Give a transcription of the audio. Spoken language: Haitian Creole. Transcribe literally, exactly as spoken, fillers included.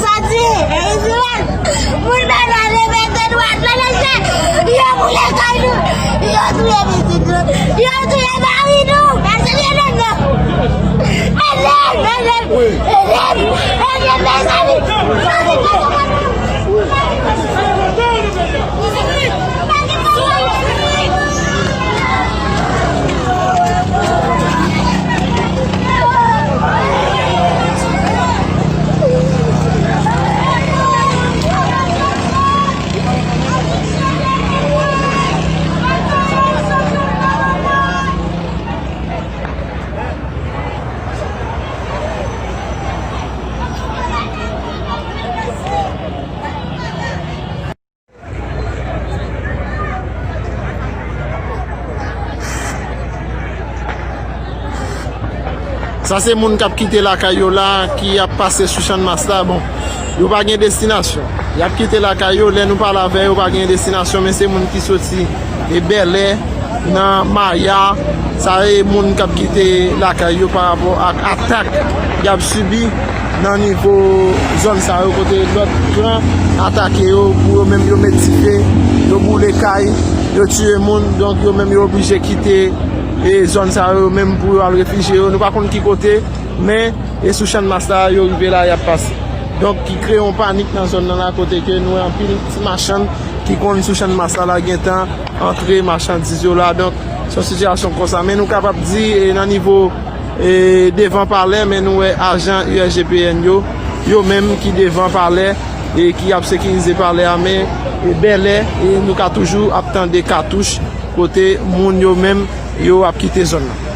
Sòti, Izrayèl, moun nan nan leve tèt dwat la nan sye, yo boule kay nou, yo touye pitit nou, yo touye mari nou, mèsi byen non. Ede m, ede m, ede m, ede m, mezanmi. Sa se moun k ap kite lakay yo la, ki ap pase sou Channmas la. Bon, yo pa gen destinasyon. Y ap kite lakay yo, lè nou pale avè yo, pa gen destinasyon, men se moun ki soti e Bèlè, nan Maya, sa e moun k ap kite lakay yo pa rapò ak atak y ap sibi nan nivo zòn sa yo kote lòt klan atake yo pou yo menm yo met dife, yo boule kay, yo tiye moun, donk yo menm yo oblije kite e zòn sa yo menm pou yo al refijye yo. Nou pa konn ki kote, men e sou Channmas la yo rive la y ap pase. Donk ki kreye yon panik nan zòn nan la kote ke nou wè anpil ti machann ki konn sou Channmas la la gentan antre machandiz yo la. Donk se yon sitiyasyon konsa. Men nou kapab di e nan nivo e devan palè, men nou wè ajan U S G P N yo, yo menm ki devan palè e ki ap sekirize palè a, men e Bèlè e nou ka toujou ap tande katouch kote moun yo menm yo ap kite zòn nan.